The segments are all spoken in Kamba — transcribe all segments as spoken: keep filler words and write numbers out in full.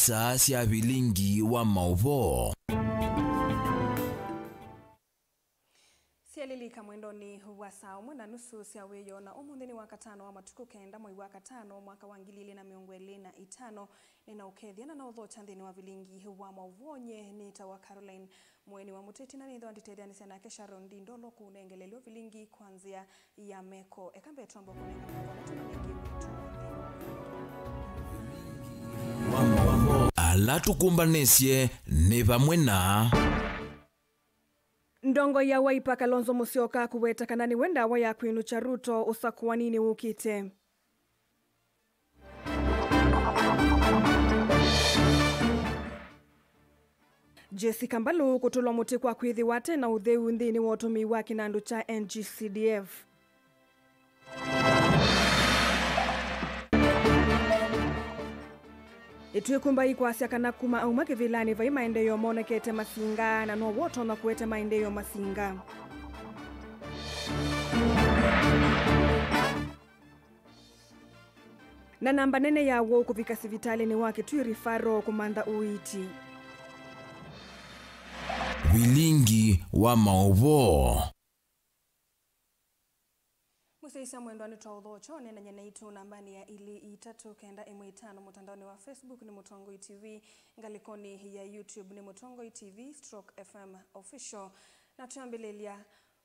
Saa sya vilingi wa maũvoo. Syalilika mwendonĩ wa saa ũmwe na nusu sya wĩoo, na ũmũnthĩ nĩ wa katano wa matukũ kenda, mwei wa katano, mwaka wa ngili ilĩ na mĩongo ĩlĩ na itano. Nĩnaũkethya na naũthokya nthĩnĩ wa vilingi wa maũvoo. Nye nĩtawa Caroline Mũeni wa Mũteti, na nĩthwa nditetheanĩsya nake Sharon Ndindolo kũnengelelyo vilingi kwa nzĩa ya meko. Eka mbee twamba kũnenga maũvoo na tũmanengie witũ nthĩnĩ wa vilingi wa maũvoo. Ala tũkũmbanĩsye nĩ vamwe na Ndongoi ya Wiper Kalonzo Musyoka kũweta kana nĩwe ndawa ya kwĩnũkya Ruto ũsakũaninĩ wũkĩte. Jessica Mbalu kũtũlwa mũtĩ kwa kwĩthĩwa ate na ũtheu nthĩnĩ wa ũtũmĩi wa kĩnandũ kya N G C D F. Ĩtw'ĩkũ mbai kwasya kana kuma auma kĩvĩlanĩ vai maendeeo monekete Masinga, na no w'o ũtonya kũete maendeeo Masinga. Na namba nene ya awau kũvika sivitalĩnĩ wa Kitui Referral kũmantha ũiiti. Vilingi wa maũvoo. Mũsyaĩĩsya mwendwa, nĩtwaũthokya ũneenany'a naitũ nambanĩ ya ilĩ itatũ kenda ĩmwe itano, mũtandaonĩ wa Facebook nĩ Mũtongoi T V, ngalĩkonĩ ya YouTube nĩ Mũtongoi T V stroke F M Official. Na twambĩlĩlya,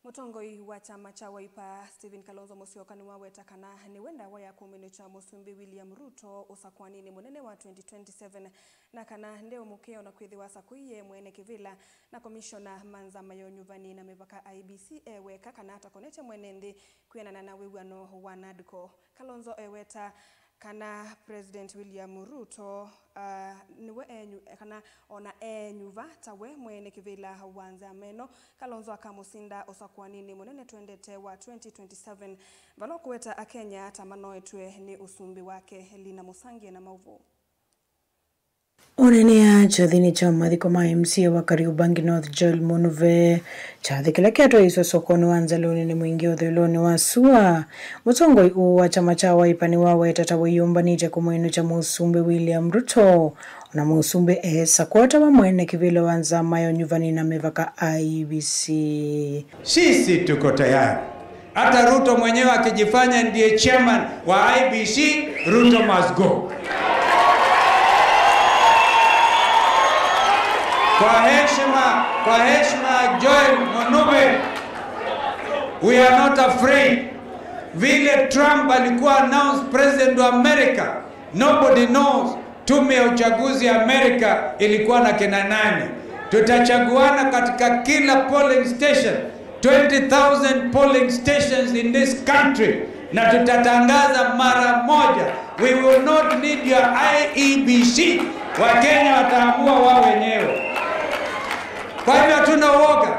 mũtongoi wa kyama kya Wiper, Stephen Kalonzo Musyoka, nĩwaweta kana nĩwe ndawa ya kũmĩnũkya Mũsumbĩ William Ruto ũsakũaninĩ mũnene wa twenty twenty-seven, na kana ndeũmũkĩa ona kwĩthĩwa asakũie mwene kĩvĩla na komishona ma nzama ya ũnyuvani na mĩvaka I E B C e weka kana atakonetye mwene nthĩ kwĩanana na wĩw'ano wa NADCO. Kalonzo eweta kana President William Ruto, ah, nĩwe enyu-, kana ona eenyuva ta we mwene kĩvĩla wa nzama ĩno, Kalonzo akamũsinda ũsakũaninĩ mũnene twendete wa twenty twenty-seven, vala ũkũweta Akenya ta manoetw'e nĩ ũsumbĩ wake. Lina Mũsangie na maũvoo. Ũneenea kyathĩnĩ kya mathiko ma M C A wa Kariobangi North Joel Munuve, kyathĩ kĩla kyatwaĩĩswe sokonĩ wa Nzalũnĩ nĩ mwingĩ ũthũĩlonĩ wa sua, mũtongoi ũũ wa kyama kya Wiper nĩwaweta ta wĩyũmbanĩtye kũmwĩnũkya Mũsumbĩ William Ruto, ona Mũsumbĩ eesa kwotawa mwene kĩvĩla wa nzama ya ũnyuvani na mĩvaka I E B C. Sisi tuko tayari. Hata Ruto mwenyewe akijifanya ndiye chairman wa I E B C, Ruto must go. Kwa heshima, kwa heshima Joel Munuve, we are not afraid. Vile Trump alikuwa announced president wa America, nobody knows tume ya uchaguzi ya Amerika ilikuwa na kina nani. Tutachaguana katika kila polling station, twenty thousand polling stations in this country, na tutatangaza mara moja. We will not need your I E B C. Wakenya wataamua wao wenyewe. Kwa hivyo hatuna uoga.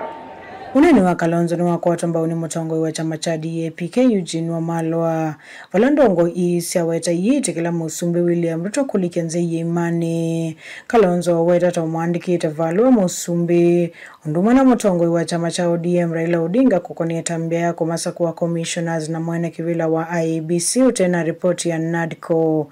Ũneeni wa Kalonzo nĩwakwatwa mbau nĩ mũtongoi wa kyama kya D A P K Eugene Wamalwa, vala ndongoi ii syaweta iiĩtĩkĩla Mũsumbĩ William Ruto kũlikya nzĩa iĩmanĩ. Kalonzo aweta ta ũmwandĩkĩte valũa Mũsumbĩ, ũndũ ũmwe na mũtongoi wa kyama kya O D M Raila Odinga kũkonĩa ĩtambya ya kũmasakũa commissioners na mwene kĩvĩla wa I E B C ũte na ripoti ya NADCO.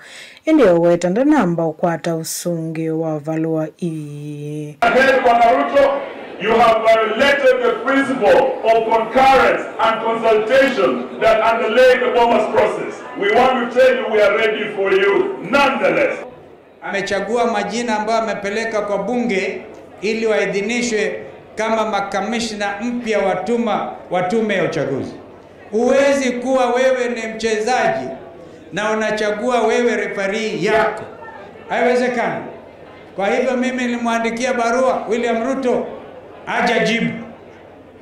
Ĩndĩ aweta ndanamba ũkwata ũsũngĩo wa valũa ii. Ahead, Bwana Ruto, you have violated the principle of concurrence and consultation that underlay the Bomas process. We want to tell you we are ready for you nonetheless. Amechagua majina ambayo amepeleka kwa bunge ili waidhinishwe kama makamishna mpya wa tuma-, wa tume ya uchaguzi. Huwezi kuwa wewe ni mchezaji na unachagua wewe referee yako. Haiwezekani. Kwa hivyo mimi nilimwandikia barua William Ruto, hajajibu.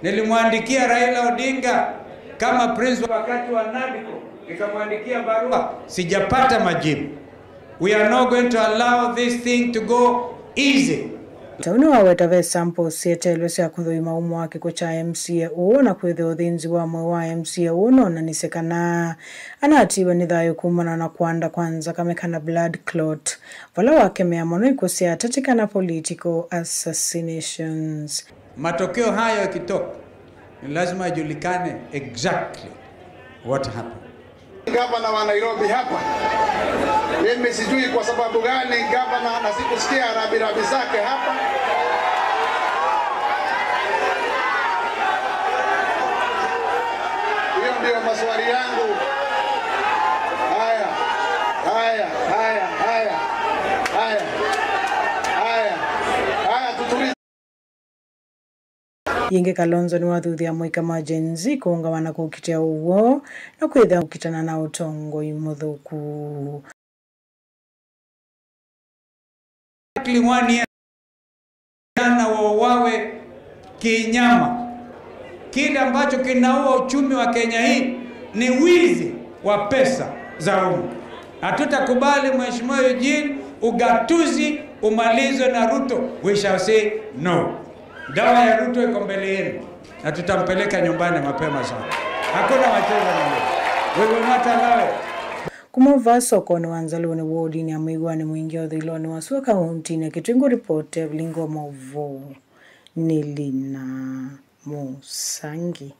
Nilimwandikia Raila Odinga kama principal wakati wa NADCO, nikamwandikia barua, sijapata majibu. We are not going to allow this thing to go easy. Tau nĩwaweta ve samples syeteelwe sya kũthũima ũmo wa kĩkw'ũ kya M C A ũũ, na kwĩthĩwa ũthĩnzi wa mwĩĩ wa M C A ũũ nonanĩsye kana anatiiwe nĩ thayũ kumana na kwanda kwa nzakame kana blood clot, vala wakemea mũno ikw'ũ sya ateti kana political assassinations. Matokeo hayo yakitoka, ni lazima ijulikane exactly what happened. Gavana wa Nairobi hapa. Mimi sijui kwa sababu gani gavana, na sikusikia rambirambi zake hapa. Hiyo ndio maswali yangu. Haya, haya, haya, haya. Haya. Haya. Haya, tutulize. Yĩngĩ, Kalonzo nĩwathuthya amũika ma Gen Z kũũngama na kũkitĩa ũw'o na kwĩthĩa kũkitana na ũtongoi mũthũku. Exactly one year. Vijana wauawe kinyama. Kile ambacho kinaua uchumi wa Kenya hii ni wizi wa pesa za umma. Hatutakubali, Mheshimiwa Eugene, ugatuzi umalizwe na Ruto. We shall say no. Dawa ya Ruto iko mbele yenu na tutampeleka nyumbani mapema sana. Hakuna mchezo na Ruto. We will not allow it. Kuma vaa sokonĩ wa Nzalũnĩ wodinĩ ya Mwĩw'anĩ Mwingĩ ũthũĩlonĩ wa sua kaũntĩnĩ ya Kitui, ngũripoti Evelyn Ngoma, ũvoo nĩ Lina Mũsangi.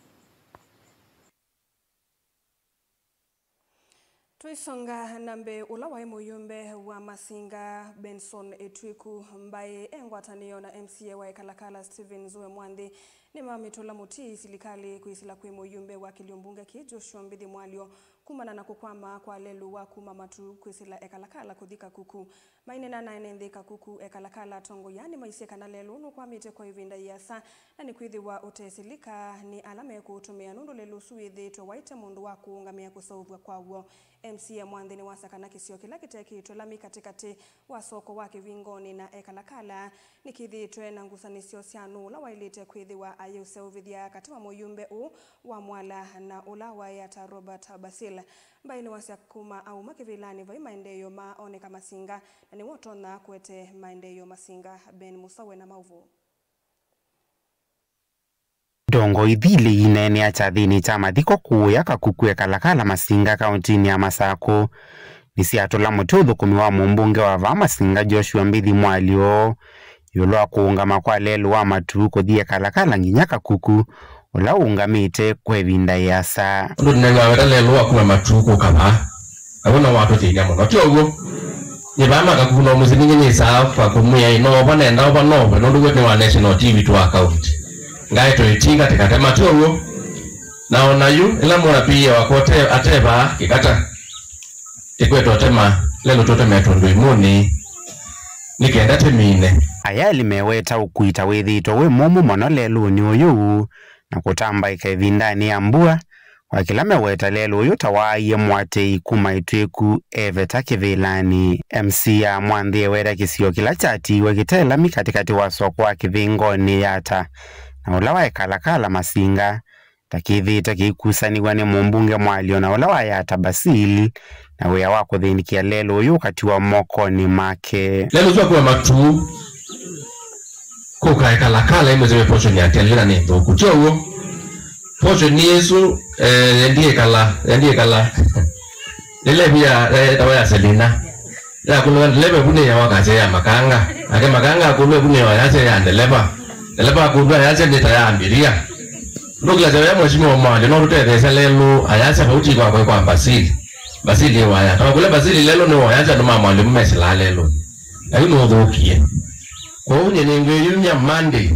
Tũisonga na mbee, ũla waĩ mũyumbe wa Masinga Benson Ĩtwiku Mbaĩ e ngwatanĩo na M C A wa Ekalakala Stephen Zue Mwanthi nĩmamĩtũla mũti silikalĩ kwĩsĩla kwĩ mũyumbe wa kĩlio mbunge kĩĩ Joshua Mbithi Mwalyo kumana na kũkwama kwa lelũ wa kuma Matuu kwĩsĩla Ekalakala kũthi Kakuku. Maineena na ene nthĩ Kakuku, Ekalakala atongoi aa nĩmaisye kana lelũ nũkwamĩte kwa ĩvinda yĩasa, na nĩkwĩthĩwa ũtesilika nĩ ala mekũũtũmĩa, nũndũ lelũ ũsu wĩthĩĩtwe waĩte mũndũ wa kũũngamĩa kũseũvw'a kwaw'o. M C A Mwanthi nĩwasya kana kĩsio kĩla kĩtekĩĩtwe lami katĩkatĩ wa soko wa Kĩvingonĩ na Ekalakala nĩkĩthĩĩtwe na ngusanĩsyo sya nũũ ũla waĩlĩte kwĩthĩwa ayĩũseũvĩthya katĩ wa mũyumbe ũũ wa Mwala na ũla waĩ ata Robert Basil. Mbaĩ nĩwasya kuma auma kĩvĩlanĩ vai maendeeo maoneka Masinga, na nĩwe ũtonya kũete maendeeo Masinga. Ben Musawe na maũvoo. Ndongoi thili ineenea kyathĩnĩ kya mathiko kũũya Kakuku Ekalakala Masinga kaũntĩnĩ ya Masakũ nĩsyatũla mũtĩ ũthũkũmi wa mũmbunge wa vaa Masinga Joshua Mbithi Mwalyo ĩũlũ wa kũũngama kwa lelũ wa Matuu kũthi Ekalakala nginya Kakuku, ũla ũũngamĩte kwa ĩvinda yĩasa. Ũndũ tũnew'a weta lelũ wa kuma Matuu kũka vaa, naw'o no watũthĩny'a mũno, ti ũw'o? Nĩ vaa ma Kakuku no mũsĩ ningĩ nĩsaa kwa kũmwĩa, ĩ, noova nenda ova nove, nũndũ we nĩ wa national T V twa county. Ngaetwe ĩtinga tĩkatema, ti ũw'o? Na o na yu, ĩla mũrapia wakwa ũte-, ate vaa kĩkata, tĩkwetwa ũtema, lelũ tũtemetwe ndũimũnĩ, nĩ kenda tĩmine. Aya elĩ meweta ũkui ta wĩthĩĩtwe wĩ mũmũ mũno lelũnĩ ũyũ, na kũtambaĩka ĩvindanĩ ya mbua, kwa kĩla meweta lelũ ũyũ ta waaie mũatĩĩi kuma Ĩtwiku eveta kĩvĩlanĩ. M C A Mwanthi eweta kĩsio kĩla kyatiiwe kĩte lami katĩkatĩ wa soko wa Kĩvĩngonĩ Yata na ũla wa Ekalakala Masinga ta kĩthĩĩtwe kĩikusanĩw'a nĩ mũmbunge Mwalyo na ũla wa Yata Basil, na wĩa wa kũthĩnĩkĩa lelũ ũyũ ũkatiwa mokonĩ make. Lelũ ũsu wa kuma Matuu kũka Ekalakala imwĩsĩwe portion yake lĩla nĩ nthũku, ti ũw'o? Portion ĩsu, eh, yendie ĩkala, yendie ĩkala. Nĩ levy ya, ya, ĩtawa ya Selina. Yakũlwa ndeleva ĩvunĩĩawa akasya ya makanga. Nake makanga akũlwa ĩvunĩĩawa yasya ya ndeleva. Ndeleva akũlwa yasya nĩ ta ya ambĩria. Ndũkĩlasya ya Mheshimiwa Mwalyo, no tũtetheesya lelũ, ayasya vau ti kwakwa, kwa Basili. Basili ĩwaya. Tawakũlya Basili lelũ nĩ woyasya andũ ma Mwalyo mesĩlaa lelũ. Na yu nũthũkie. Kwoou nyie nĩngwĩyumya Monday.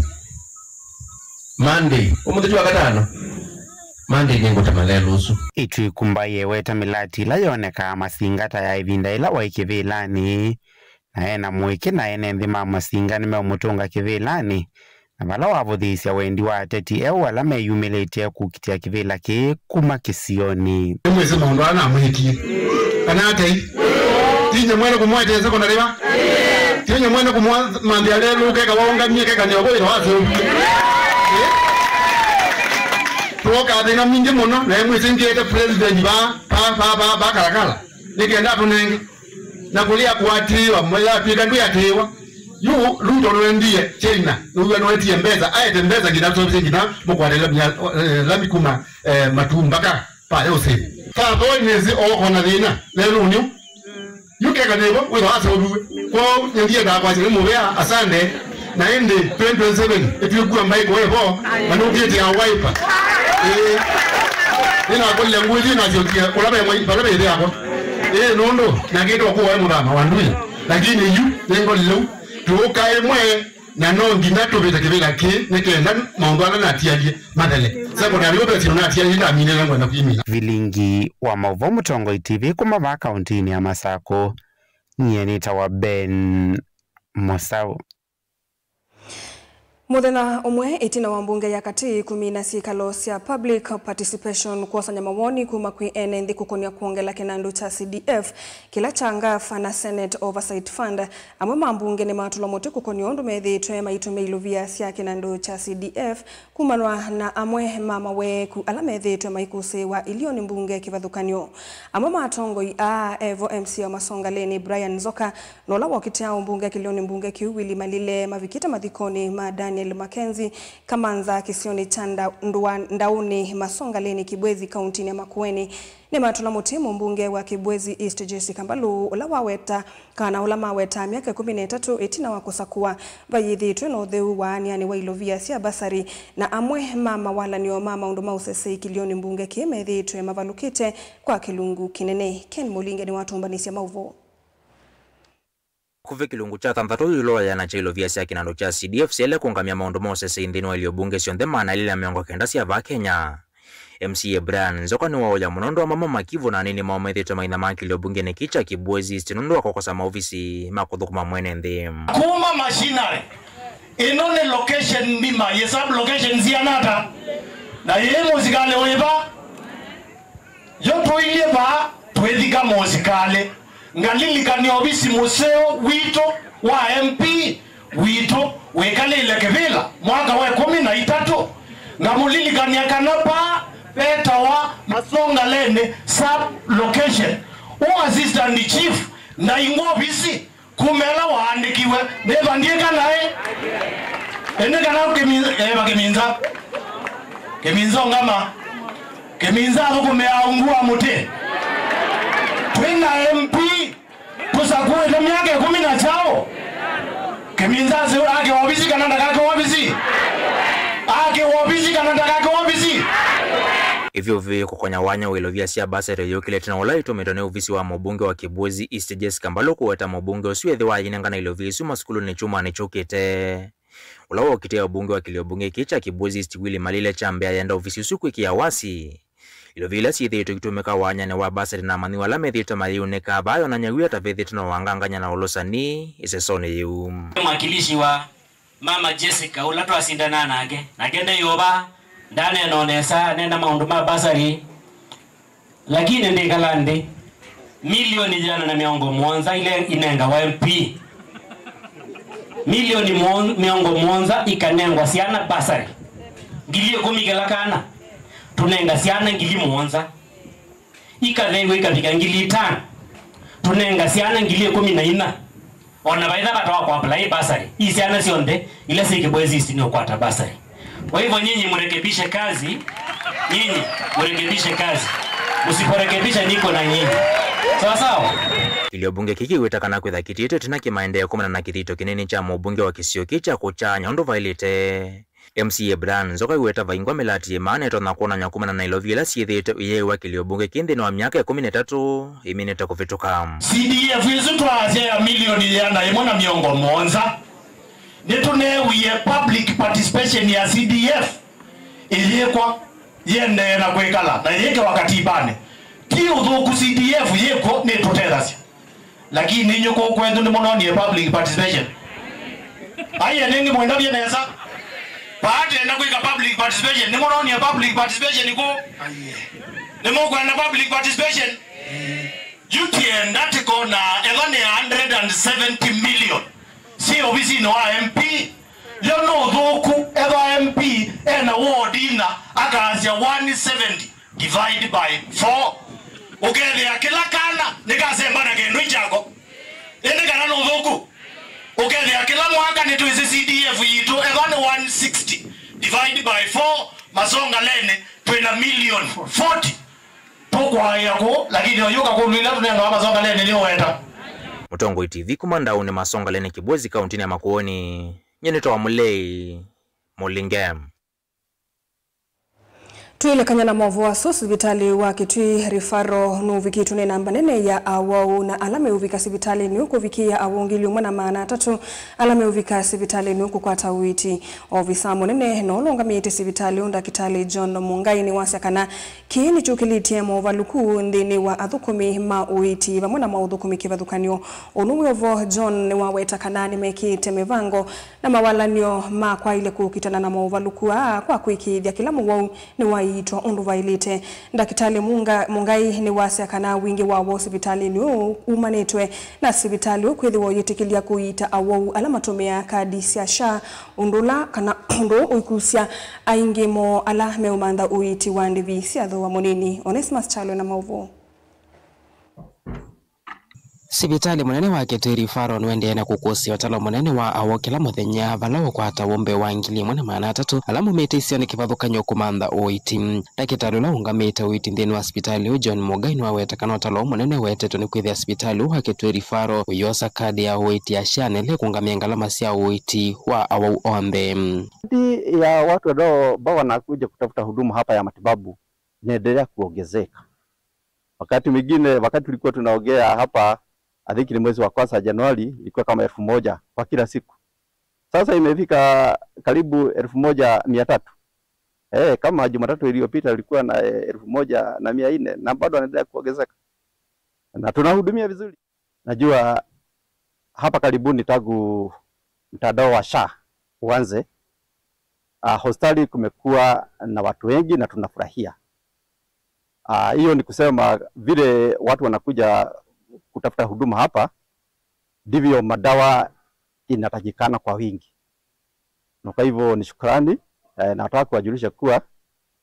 Monday. Ũmũnthĩ ti wa katano? Monday nĩngũtema lelũ ũsu. Ĩtwiku Mbaĩ eweta mĩlati ĩla yonekaa Masinga ta ya ĩvinda ĩla waĩ kĩvĩlanĩ, na e na mũĩkĩ na ene nthĩ ma Masinga nĩmeũmũtũnga kĩvĩlanĩ, na vala wavũthĩĩsya wendi wa ateti eũ ala meyumĩlĩtye kũkitĩa kĩvĩla kĩĩ kuma kĩsionĩ. Nĩmwĩsĩ maũndũ ala namwĩkie. Kana atei? Ti nyie mwene kũmũetee sekondalĩ va? Ti nyie mwene kũmũmanthĩa lelũ keka waũngamie keka nĩovo wĩra wase ũvu? Twoka thĩna mingĩ mũno, na mwĩsĩ ngĩete president va, va, va, va, va Kalakala. Nĩ kenda atũnenge. Na kũlea kũatĩĩwa, mwĩla atw'ĩka ndwĩatĩĩwa. Yu Ruto nũendie China, nũw'a nũetie mbesa, aete mbesa nginya sovise nginya mũkwate lami, eh, lami kuma, eh, Matuu mbaka pa L C. Tatho nĩsĩ okona thĩna lelũnĩ. Yu keka nĩvo wĩtha waseũviw'e. Kwoou nyendiendaa kwasya nĩ mũvea asande, na ĩndĩ twenty twenty-seven ĩtw'ĩkua mbaĩ kũevo, manũkĩte ya Wiper. Ĩĩ. Nĩnakolile ngũthi nasyokie ũla ve mwai, vala ve ĩthe yakwa. Ĩĩ, nũndũ nakĩtwa kũwa mũthama wa ndũĩ. Lakini yu, nĩngolile u. Tũũka ĩmwe, na no nginya tũvĩte kĩvĩla kĩĩ nĩ kenda maũndũ ala natialie mathele. Sekondalĩ ũvesino natialie ndaminĩle ngwenda kwimina. Vilingi wa maũvoo Mũtongoi T V kuma vaa kauntinĩ ya Masakũ, nyie nĩtawa Ben Mũsaũ. Mũthenya ũmwe ĩtina wa mbunge ya katĩ kũmina syĩkalo sya public participation kwosany'a mawoni kuma kwĩ ene nthĩ kũkonya kwongela kĩnandũ kya C D F kĩla kya ngavana na Senate Oversight Fund, amwe ma mbunge nĩmatũla mũtĩ kũkonya ũndũ methĩĩtwe maitũmĩa ilovia sya kĩnandũ kya C D F kumanwa na amwe ma maweeku ala methĩĩtwe maikũsĩĩwa ilioni mbunge kĩvathũkany'o. Amwe ma atongoi aa evo M C A wa Masongaleni Brian Nzoka na ũla wokitĩa ũmbunge kĩlĩonĩ mbunge kĩu Willy Malile mavikĩte mathikonĩ ma Daniel Mackenzie Kamantha kĩsionĩ kya Nda-, Ndũa-, Ndaũnĩ Masongaleni Kibwezi kauntinĩ ya Makueni. Nĩmatũla mũtĩ mũmbunge wa Kibwezi East Jessica Mbalũ ũla waweta kana ũla mawetaa myaka ĩkũmi na ĩtatũ ĩtina wa kũsakũwa vayĩthĩĩtwe na ũtheu waanĩanĩ wa ilovia sya basarĩ na amwe ma mawalanĩo ma maũndũ ma ũsesei kĩlĩonĩ mbunge kĩĩ methĩĩtwe mavalũkĩte kwa kĩlungu kĩnene. Ken Mũlinge nĩwatũmbanĩsya maũvoo. Kũvĩ kĩlungu kya thanthatũ ĩũlũ wa ĩana kya ilovia sya kĩnandũ kya C D F syaĩle kũũngamya maũndũ ma ũsesei nthĩnĩ wa ilio mbunge syonthe maana elĩ na mĩongo kenda sya vaa Kenya. M C A Brian Nzoka nĩwaũya mũno andũ amwe ma Makivu na anini mao methĩĩtwe mainamaa kĩlio mbungeni kĩĩ kya Kibwezi East nũndũ wa kũkosa maovisi ma kũthũkũma mwene nthĩ. Kuma machinery, ĩno nĩ location nima, yĩ sub location siana ata? Na yĩ mũsikalĩ wĩva? Yo tũilyĩ vaa, twĩthika mũsikalĩ. Ngalilikany'a ovisi mũseo witũ wa M P witũ wĩkalĩle kĩvĩla mwaka wa ĩkũmi na itatũ. Ngamũlilikany'a kana vaa vetawa Masongaleni sub location. Ũ assistant chief ndaingwa ovisi kuma ĩla waandĩkiwe. Nĩvandiĩka naĩ? Ĩndĩ kana Kĩmi-, eva Kĩminza. Kĩminza ũngama. Kĩminza athũkũmĩaa ungu wa mũtĩ. Twĩ na M P tũsakũĩte myaka ĩkũmi na kyaũ? Kĩminza asĩ ake ovisi kana ndakake ovisi? Ake ovisi kana ndakake ovisi? Ĩvyũvĩ kũkonya wanya wa ilovia sya basarĩ yũkĩlĩte na ũla ĩtũmĩtwe nĩ ovisi wa mũmbunge wa Kibwezi East Jessica Mbalũ kũweta mũmbunge ũsu ethĩwa ainengana ilovia isu masukulunĩ kyumwanĩ kyũkĩte. Ũla wokitĩa ũmbunge wa kĩlio mbunge kĩĩ kya Kibwezi East Willy Malile kyambĩa yenda ovisi ũsu kwĩkĩa wasi. Ilovia ila syĩthĩĩtwe ikĩtũmĩka wanyanĩ wa basarĩ na amanyĩw'a ala methĩĩtwe mayĩunĩka vaa yonany'a wia ta vethĩĩtwe na wangangany'a na ũlũsani ĩsesonĩ yĩu. Mwakilishi wa Mama Jessica ũla twasindanaa nake, nake ndeyũva, ndaneena o nesa, aneena maũndũ ma basarĩ. Lakini ndĩkala nthĩ, milioni ĩana na mĩongo mũonza ile inengawa M P. Milioni mũon-, mĩongo mũonza ikanengwa syana basarĩ. Ngili ĩkũmi kĩla kana, tũnenga syana ngili mũonza. Ikatheew'a ikavika ngili itano, tũnenga syana ngili ĩkũmi na inya. O na vaitha vata wa kũapply bursary, ii syana syonthe ila syĩ Kibwezi East nĩũkwata bursary. Kwa hivyo nyinyi mrekebishe kazi, nyinyi mrekebishe kazi. Msiporekebisha niko na nyinyi. Sawa sawa? Kĩlio mbunge kĩĩ kĩweta kana kwĩtha kĩtiĩtwe ĩtina kĩmaendeea kumana na kĩthito kĩnini kya mũmbunge wa kĩsio kĩĩ kya kũkyaany'a ũndũ vaĩlĩte. M C A Brian Nzoka aiweta vaingwa mĩlati ĩmaana ĩtonya kwonany'a kumana na ilovia ila syĩthĩĩtwe iyĩĩwa kĩlio mbunge kĩĩ nthĩnĩ wa myaka ĩkũmi na ĩtatũ ĩminĩte kũvĩtũka. C D F ĩsu twaasya ya milioni ĩana ĩmwe na mĩongo mũonza, nĩtũneewie public participation ya C D F ĩyĩkwa yĩendee na kwĩkala na yĩkĩwa katibanĩ. Ti ũthũku, C D F yĩkw'o nĩtũtethasya. Lakini inyw'ĩ kũũ kwenyu nĩmũnonie public participation? Aiye nĩngĩ mwendavye nesa. Vaa twenda kwĩka public participation, nĩmũnonie public participation kũũ? Aiye. Nĩmũkwenda public participation? Yu tienda tĩkona ethwa nĩ a hundred and seventy million syĩ ovisinĩ wa M P. Yo nĩ ũthũku ethwa M P ena ward inya akasya one seventy divide by four. Ũkethĩa kĩla kana nĩkasemba na kĩndũ ikyako. Ĩndĩ kana nĩ ũthũku? Ũkethĩa kĩla mwaka nĩtwĩsĩ C D F yitũ ethwa nĩ one sixty divide by four, Masongaleni twĩ na million forty. Tũkwaĩa kũũ, lakini oyũka kũlũ ila tũnengawa Masongaleni nĩ ũweta. Mũtongoi T V kuma Ndaũnĩ Masongaleni Kibwezi kauntinĩ ya Makueni, nyie nĩtawa Mũlei Mũlinge. Twĩlekany'a na maũvoo asu, sivitalĩ wa Kitui Referral nũvikĩtwe nĩ namba nene ya awau, na ala meũvika sivitalĩnĩ ũũ kũvikĩĩa awau ngili ũmwe na maana atatũ ala meũvika sivitalĩnĩ ũũ kũkwata ũiiti. Ovisa mũnene na ũla ũngamĩĩte sivitalĩ ũũ, Ndakĩtalĩ John Mũngai, nĩwasya kana kĩĩ nĩkyũkĩlĩtye movalũku nthĩnĩ wa athũkũmi ma ũiiti vamwe na maũthũkũmi kĩvathũkany'o. Ũnũw'o vo, John nĩwaweta kana nĩmekĩĩte mĩvango na mawalany'o ma kwaĩle kũkitana na movalũku aa kwa kũĩkĩĩthya kĩla mũwau nĩwaiitwa ũndũ vaĩlĩte. Ndakĩtalĩ Munga-, Mũngai nĩwasya kana wingĩ wa awau sivitalĩnĩ ũũ umanĩtwe na sivitalĩ ũũ kwĩthĩwa ũyĩtĩkĩlya kũiita awau ala matũmĩaa kadi sya SHA, ũndũ ũla kana ũndũ ũũ ũikusya aingĩ moo ala meũmantha ũiiti wa ndĩvi sya thooa mũnini. Onesmus Kyalo na maũvoo. Sivitalĩ mũnene wa Kitui Referral nũendee na kũkũsya ũtalo mũnene wa awau kĩla mũthenya, vala ũkwataw'a mbee wa ngili ĩmwe na maana atatũ ala maumĩte isionĩ kĩvathũkany'o kũmantha ũiiti. Ndakĩtalĩ ũla ũngamĩte ũiiti nthĩnĩ wa sivitalĩ ũũ, John Mũngai, nĩwaweta kana ũtalo ũũ mũnene ũetetwe nĩ kwĩthĩa sivitalĩ ũũ wa Kitui Referral ũyosa kadi ya ũiiti ya SHA na ĩla ĩkũngamĩa ngalama sya ũiiti wa awau onthe. Idadi ya watu wanao, ambao wanakuja kutafuta huduma hapa ya matibabu inaendelea kuongezeka. Wakati mwingine, wakati tulikuwa tunaongea hapa, I think ni mwezi wa kwanza, Januari, ilikuwa kama elfu moja kwa kila siku. Sasa imefika karibu elfu moja mia tatu. Eh, kama Jumatatu iliyopita ilikuwa na, eh, elfu moja na mia nne, na bado wanaendelea kuongezeka. Na tunahudumia vizuri. Najua hapa karibuni, tangu mtandao wa SHA uanze, ah, hospitali kumekuwa na watu wengi na tunafurahia. Ah, hiyo ni kusema vile watu wanakuja kutafuta huduma hapa, ndivyo madawa inatakikana kwa wingi. Na kwa hivyo ni shukrani, eh, nataka kuwajulisha kuwa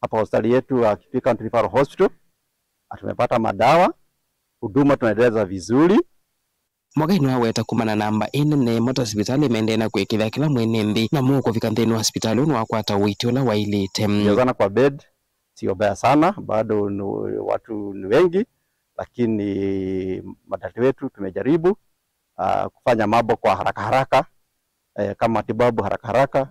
hapa hospitali yetu ya Kitui County Referral Hospital, ah, tumepata madawa, huduma tunaendeleza vizuri. Mũngai nĩwaweta kumana na namba ĩ nene ĩmwe ta sivitalĩ maendee na kũĩkĩĩthya kĩla mwene nthĩ na mũũ kũvika nthĩnĩ wa sivitalĩ ũũ nĩwakwata ũiiti ũla waĩlĩte. Kujazana kwa bed sio mbaya sana, bado ni, watu ni wengi, lakini madaktari wetu tumejaribu, ah, kufanya mambo kwa haraka haraka, eh, kama matibabu haraka haraka,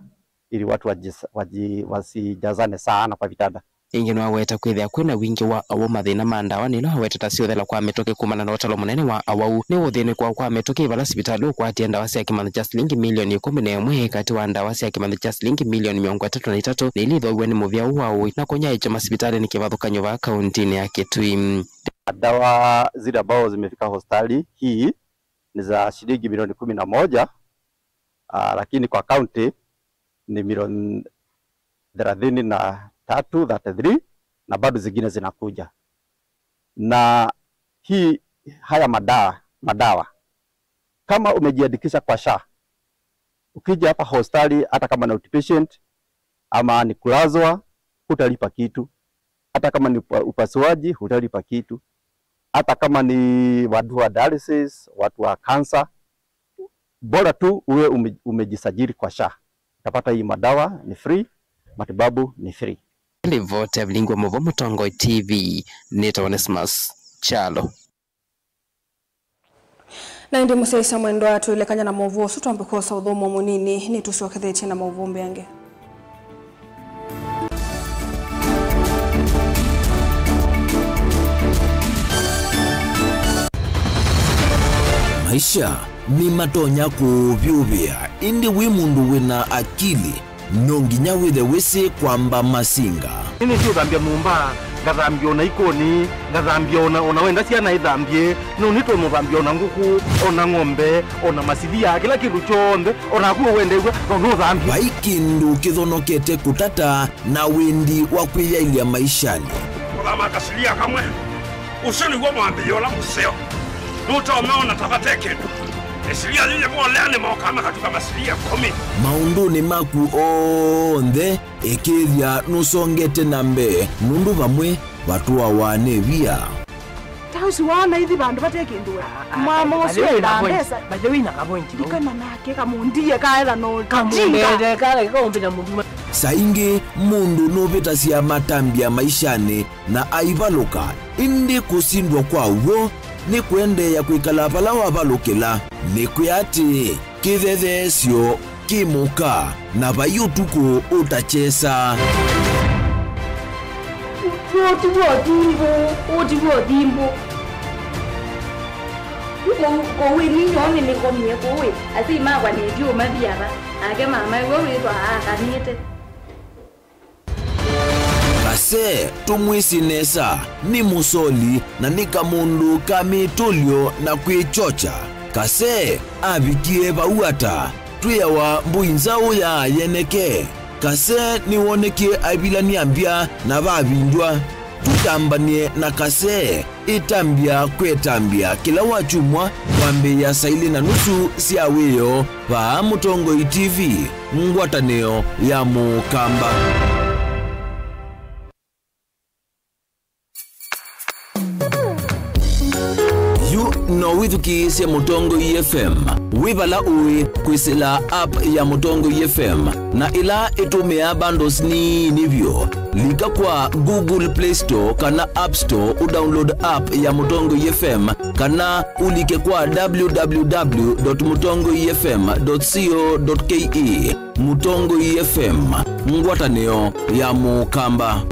ili watu wajis-, waji-, wasijazane sana kwa vitanda. Ĩngĩ nĩwaweta kwĩthĩa kwĩna wingĩ wa awau mathĩna ma ndawa, nĩla awetete syũthela kwa mĩtũkĩ kumana na ũtalo mũnene wa awau. Nĩ ũthĩnĩkwa kwa mĩtũkĩ vala sivitalĩ ũkwatie ndawa sya kĩmanthĩ kya silingi milioni ĩkũmi na ĩmwe katĩ wa ndawa sya kĩmanthĩ kya silingi milioni mĩongo ĩtatũ na itatũ nĩ ila ithooiwe nĩ mũvĩa ũũ wa ũiiti na kũnyaĩĩkya masivitalĩnĩ kĩvathũkany'o vaa kauntinĩ ya Kitui. Dawa zile ambao zimefika hospitali hii ni za shilingi milioni kumi na moja, ah, lakini kwa county ni milioni thelathini na tatu, thirty-three, na bado zingine zinakuja. Na hii, haya madawa, madawa, kama umejiandikisha kwa SHA, ukija hapa hospitali, hata kama ni outpatient ama ni kulazwa, hutalipa kitu. Hata kama ni upa-, upasuaji, hutalipa kitu. Hata kama ni watu wa dialysis, watu wa cancer, bora tu uwe ume-, umejisajili kwa SHA. Utapata hii madawa ni free, matibabu ni free. Livoti ya Vilingi wa Mũvoo Mũtongoi T V, nĩtawa Onesmus Kyalo. Na ĩndĩ mũsyaĩĩsya mwendwa, twĩlekany'a na maũvoo asu twambe kwosa ũthũmũo mũnini, nĩtũsyokethetye na maũvoo mbeange. Maisha nĩmatonya kũũvyũvĩa, ĩndĩ wĩ mũndũ wĩna akili, no nginya wĩthe wĩsĩ kwamba masinga. Nĩnĩsĩ ũthambya nyũmba, ngathambya ona ikoni, ngathambya ona, ona wenda syana ithambye, no nĩtũmũthambya ona ngũkũ, ona ng'ombe, ona masilia, kĩla kĩndũ kyonthe, o naku ũwendew'a, no nũthambye. Vai kĩndũ kĩthonokete kũtata na wendi wa kwĩyaĩlya maishanĩ. Kũthama kasilia kamwe, ũsu nĩw'o mwambĩlĩo ũla mũseo. Nũtomeona ta vate kĩndũ. Ĩsilia yĩyĩvolea nĩmokaa makatuka masilia ĩkũmi. Maũndũnĩ maku onthe, ĩkĩĩthya nũsongete na mbee, nũndũ vamwe vatũawa nĩ via. Ta ũsu waona ithi vandũ vate kĩndũ we. Ah, mama ũsu enda mbesa. By the way, na kavointi. Ndikana nake kamũndie kaetha no kamũndie kale kaombĩta mũndũ. Saa ingĩ mũndũ nũvĩtasya matambya maishanĩ na aivalũka, ĩndĩ kũsindwa kwa w'o nĩ kũendeea kwĩkala vala wavalũkĩla. Nĩkwĩa atĩ kĩthetheesyo kĩ mũka, na vai ũtukũ ũtakyesa. Ũũ ti w'o thimbũ, ũũ ti w'o thimbũ. Kũu, kũu ĩ ninyoo nĩnĩkomie kũu ĩ, asyai makwa nĩtyo mathiava, nake mama ĩwe wĩthwa aakanĩte. Kase, tũmwĩsĩ nesa, nĩ mũsoli na nĩ kamũndũ ka mĩtũlyo na kwĩkyokya. Kase avikie vau ata? Twĩawa mbũi nzaũ ya yeneke. Kase nĩwonekie aivilany'a mbya na vavindw'a. Tũtambany'e na Kase, ĩtambya kwĩ ĩtambya kĩla wakyumwa kwambĩĩa saa ilĩ na nusu sya wĩoo vaa Mũtongoi T V, ngwatanĩo ya Mũkamba. Yu no wĩthukĩĩsye Mũtongoi F M wĩ vala ũĩ kwĩsĩla app ya Mũtongoi F M, na ĩla ĩtũmĩaa bundles nini vyũ. Lika kwa Google Play Store kana App Store ũdownload app ya Mũtongoi F M, kana ũlike kwa w w w dot mũtongoi f m dot co dot k e. Mũtongoi F M, ngwatanĩo ya Mũkamba.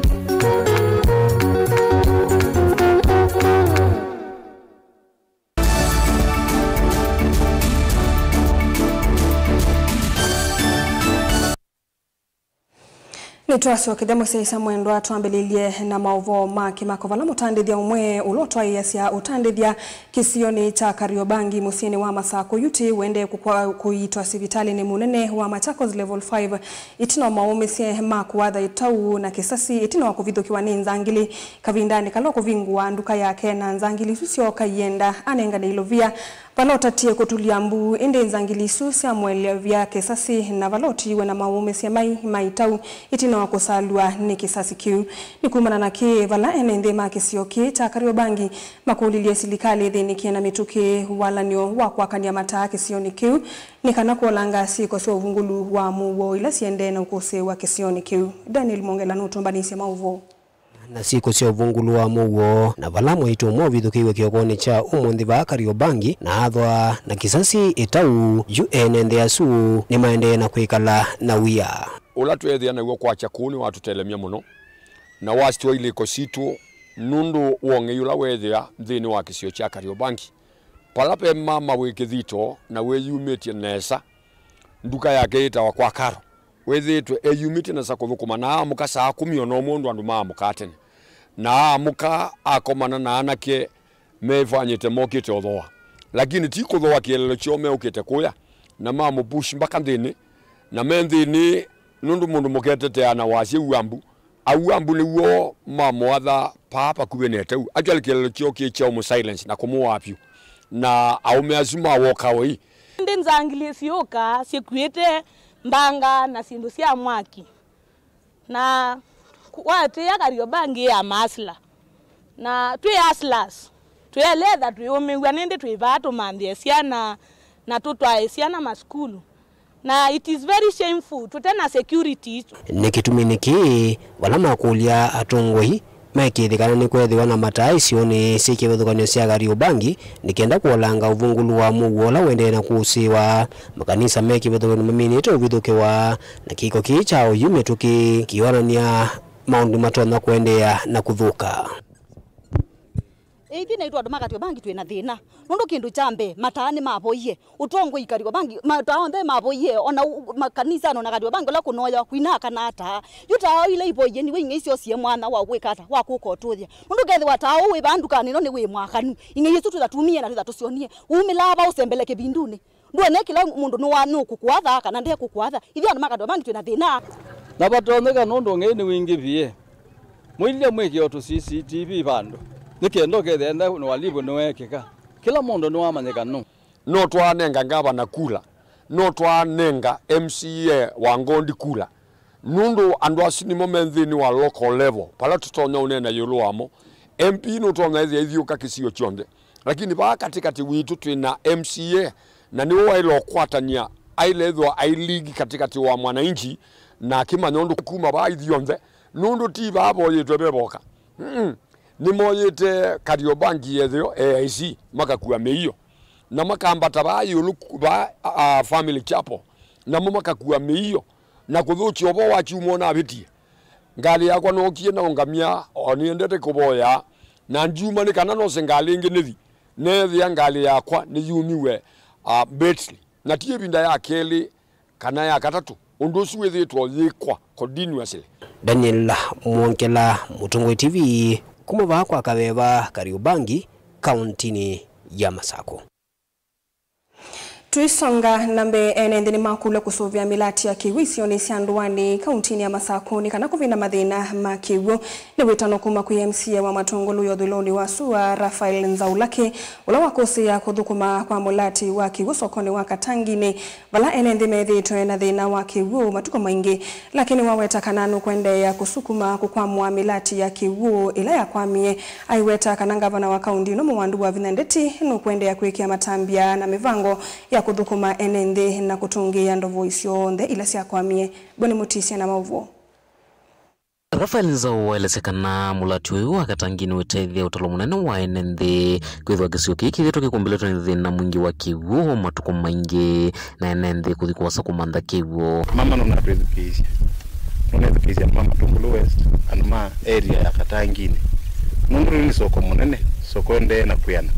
Nĩtwasokethya mũsyaĩĩsya mwendwa, twambĩlĩlye na maũvoo ma kĩmako, vala mũtandĩthya ũmwe ũla ũtwaĩĩasya ũtandĩthya kĩsionĩ kya Kariobangi mũsyĩnĩ wa Masakũ, Yuti, ũendee kũkwa-, kũiitwa sivitalĩnĩ mũnene wa Machakos Level five, ĩtina wa maũmĩsye ma kũatha ĩtau na kĩsasi ĩtina wa kũvithũkĩwa nĩ nzangili kavindanĩ kala ũkũvingũa nduka yake, na nzangili isu syooka ienda anengane ilovia. Vala ũtatie kũtulya mbu, ĩndĩ nzangili isu syamũelevya kĩsasi, na vala ũtiiwe na maũmĩsye mai ma ĩtau ĩtina wa kũsalw'a nĩ kĩsasi kĩu. Nĩ kumana na kĩ, vala ene nthĩ ma kĩsio kĩĩ kya Kariobangi makũlilye silikalĩ ĩthĩnĩkĩe na mĩtũkĩ walan'yo wa kwakany'a mataa kĩsionĩ kĩu, nĩ kana kũolanga syĩko sya ũvungũlu wa mũuo ila siendee na ũkũsĩĩwa kĩsionĩ kĩu. Daniel Mongela nũtũmbanĩsye maũvoo. Na syĩko sya ũvungũlu wa mũuo, na vala mwaitũ ũmwe ũvithũkĩiwe kĩokonĩ kya ũmũnthĩ vaa Kariobangi, na athwa na kĩsasi ĩtau, yu ene nthĩ asu nĩmaendee na kwĩkala na wia. Ũla tweethĩa naw'o kwakya kũu nĩwatũtelemya mũno, na wasitwa ilĩko sitũ nũndũ wa ũng'ei ũla weethĩa nthĩnĩ wa kĩsio kya Kariobangi, vala ve mama wĩ kĩthito na wĩyumĩtye nesa, nduka yake yĩtawa Kwa Karo. Wĩthĩĩtwe eyumĩtye nesa kũthũkũma, na aamũka saa kũmi o na ũmwe ũndũ andũ maamũkaa tene. Na aamũka akomana na anake meĩvanyĩte mokĩte ũthooa. Lakini ti kũthooa kĩeleelo kyoo meũkĩte kũya, na mamũpush mbaka nthĩnĩ. Na me nthĩnĩ, nũndũ mũndũ mũketetea na wasya ua mbu, aua mbu nĩw'o mamũatha paa vakuvĩ na ĩtau. Actually, kĩeleelo kyoo kĩ kya ũmũ silence na kũmũwaa vyũ. Na aũme asu mawoka oi. Ĩndĩ nzangili syũka syĩkuĩte mbanga na syĩndũ sya mwaki. Na ku-, watwĩa Kariobangi ya maasla. Na twĩ hustlers. Twĩeletha twĩũmĩw'a nĩndĩ twĩ vaa tũmanthĩe syana na tũtwae syana masukulu. Na it is very shameful, tũte na security. Nĩ kĩtuminĩ kĩĩ, vala makũlya atongoi, maĩkĩĩthye kana nĩkweethĩwa na mataa isionĩ syĩ kĩvathũkany'o sya Kariobangi, nĩ kenda kũolanga ũvungũlu wa mũuo ũla ũendee na kũsĩĩwa. Makanisa me kĩvathũkany'o maminĩte ũvithũkĩwa, na kĩko kĩĩ kya ũyu mĩtũkĩ kĩonany'a maũndũ matonya kũendeea na kũthũka. Ithyĩ naitũ andũ ma Kariobangi twĩ na thĩna. Nũndũ kĩndũ kya mbee, mataa nĩmavoie. Ũtongoi Kariobangi, mataa onthe mavoie, ona u-, makanisanĩ, ona Kariobangi ũla kũnoya, kwina kana ataa. Yu taa ila ivoie, niwe ing'ei syosie mwanya wa kwĩka ata, wa kũka ũtũthya. Nũndũ kethĩwa taa ũũ wĩ vaa ndukanĩ ĩno nĩ wĩ mwakanu, ing'ei isu twĩtha tumie na twĩtha tũsyonie. Umĩlaa va ũsembele kĩvindunĩ. Ndwone kĩla mũndũ nũwa-, nũkũkũatha kana ndekũkũatha. Ithyĩ andũ ma Kariobangi twĩ na thĩna. Na vatonyeka nũndũ ũng'ei nĩwingĩvie. Mũilye mwĩkĩe o tũ C C T V vandũ. Nĩ kenda ũkethĩa enda nĩ walivũ nĩweekĩka. Kĩla mũndũ nĩwamanyĩka nũ. No twaanenga ngavana kula. No twaanenga M C A wa Ngondi kula. Nũndũ andũ asu nĩmo me nthĩnĩ wa local level, vala tũtonya ũneena ĩũlũ wamo. M P nũtonya ĩthĩa ithiũka kĩsio kyonthe. Lakini vaa katĩkatĩ witũ twĩ na M C A, na nĩwe waĩle ũkwatany'a, aĩle ĩthĩwa aĩ ligi katĩkatĩ wa mwananchi, na akĩmanya ũndũ kuma vaa ithyonthe, nũndũ ti vaa voyĩtwe ve voka. Mm-mm. Nĩmoyĩte Kariobangi yethĩo A I C, makakua mĩio, na makambata vaa ĩũlũ ku-, vaa, a, a, Family Chapel, namo makakua mĩio, na kũthũkya ũvoo wa kyumwa ũnavĩtie. Ngalĩ yakwa nookie na ũngamya, o nĩendete kũvoya, na ndyuma nĩ kana nose ngalĩ ĩngĩ nĩthi, neethĩa ngalĩ yakwa nĩyumiw'e, a, mbetili. Na ti ĩvinda ya kelĩ kana ya katatũ ũndũ ũsu wĩthĩĩtwe ũyĩkwa continuously. Daniel Mwongela, Mũtongoi T V, kuma vaa kwa Kaveva, Kariubangi, kauntinĩ ya Masakũ. Tũisonga na mbee, ene nthĩ nĩmakũlw'a kũsũvĩa mĩlati ya kĩw'ũ isionĩ sya ndũanĩ kauntinĩ ya Masakũ nĩ kana kũvinda mathĩna ma kĩw'ũ. Nĩ wĩtano kuma kwĩ M C A wa Matũngũlũ ya ũthũĩlonĩ wa sua, Raphael Nzaulaki, ũla wakũsĩĩa kũthũkũma kwa mũlati wa kĩw'ũ sokonĩ wa Katanginĩ, vala ene nthĩ methĩĩtwe na thĩna wa kĩw'ũ matukũ maingĩ. Lakini waweta kana nũkũendeea kũsukuma kũkwamũa mĩlati ya kĩw'ũ ĩla yakwamie. Aiweta kana ngavana wa kaunti ĩno Mũwandu Wavinya Ndeti nũkũendeea kwĩkĩa matambya na mĩvango ya kũthũkũma ene nthĩ na kũtũngĩĩa ndovo isyonthe ila syakwamie. Boni Mũtisia na maũvoo. Raphael Nzau waelesya kana mũlati ũyũ wa Katanginĩ wĩtethya ũtalo mũnene wa ene nthĩ, kwĩthĩwa kĩsio kĩĩ kĩthĩtwe kĩkũmbĩlĩtwe nĩ thĩna mwingĩ wa kĩw'ũ matukũ maingĩ, na ene nthĩ kũthi kũasa kũmantha kĩw'ũ. Mama nũnatwĩthukĩĩsye, nũnethukĩĩsye andũ ma Matũngũlũ West, andũ ma area ya Katanginĩ. Nũndũ rĩu nĩ soko mũnene, soko ĩendee na kwĩana,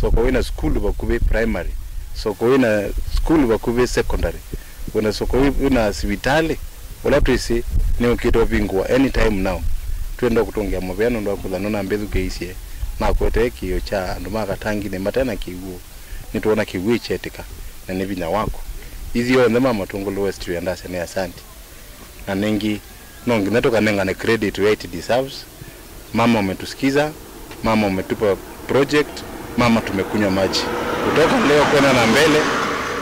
soko wĩna sukulu vakuvĩ primary, soko wĩna sukulu vakuvĩ secondary, wĩna soko wĩ-, wĩna sivitalĩ, ũla twĩsĩ nĩũkĩte ũvingũwa anytime now. Twĩenda kũtũngĩa mũvea nũndũ wa kwĩthwa nũnambĩthukĩĩisye, nakwetee kĩĩo kya andũ ma Katanginĩ mate na kĩw'ũ. Nĩtwoona kĩw'ũ kyeetĩka, na nĩ vinya waku. Ithyonthe ma Matũngũlũ West twĩendasya nĩ asanti. Na nĩngĩ, no nginya tũkanengane credit where it deserves. Mama umetusikiza, mama umetupa project, mama tumekunywa maji. Kutoka leo kwenda na mbele,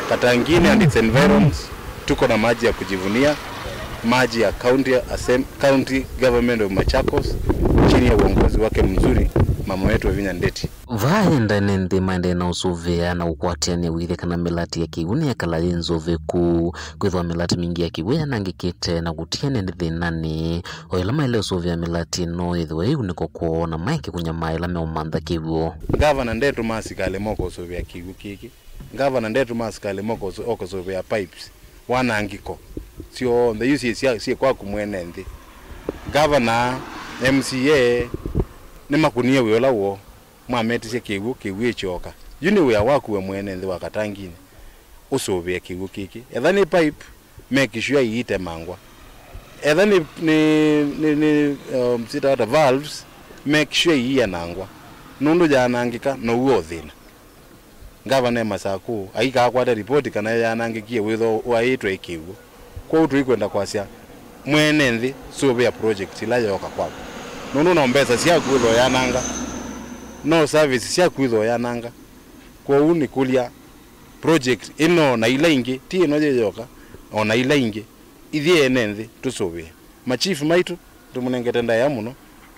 Katanginĩ and its environs, tuko na maji ya kujivunia, maji ya County Assem-, County Government of Machakos, chini ya uongozi wake mzuri, mama wetu Wavinya Ndeti. Vaa enda ene nthĩ maendee na ũsũvĩa na ũkwatĩanĩa wĩthĩa kana mĩlati ya kĩw'ũ nĩyakala yĩ nzũvĩku. Kwĩthĩwa mĩlati mingĩ ya kĩw'ũ yanangĩkĩte na kũtia ene nthĩ thĩnanĩ, o ĩla maĩle ũsũvĩa mĩlati ĩno yĩthĩwe yĩ unĩko kwoo na maeke kũnyamaa ĩla meũmantha kĩw'ũ. Ngavana ndetũma asikalĩ moka ũsũvĩa kĩw'ũ kĩkĩ. Ngavana ndetũma asikalĩ moka ũsũ-, oka ũsũvĩa pipes. Wanangĩko syonthe yu syĩ sya-, syĩ kwaku mwene nthĩ. Ngavana, M C A, nĩmakũnie wĩa ũla woo. Mwametisye kĩw'ũ, kĩw'ũ ĩkyoka. Yu nĩ wĩa waku we mwene nthĩ wa Katanginĩ ũsũvĩe kĩw'ũ kĩkĩ. Etha nĩ pipe, make sure iitemangwa. Etha nĩ, nĩ, nĩ, nĩ, um, sitawata valves, make sure iianangwa. Nũndũ yaanangĩka, now'o ũthĩna. Ngavana e Masakũ aikaakwata ripoti kana yanangĩkie wĩthwa waĩtwe ĩ kĩw'ũ. Kwoou tũikwenda kwasya, mwene nthĩ, sũvĩa project ila yooka kwaku. Nũndũ no mbesa syaku wĩthwa ũyananga, no service syaku wĩthwa ũyananga. Kwoou nĩkũlya, project ĩno na ila ingĩ, ti ĩno yĩ yoka, o na ila ingĩ, ithyĩ ene nthĩ tũsũvĩe. Machief maitũ, tũmũnengete ndaĩa mũno,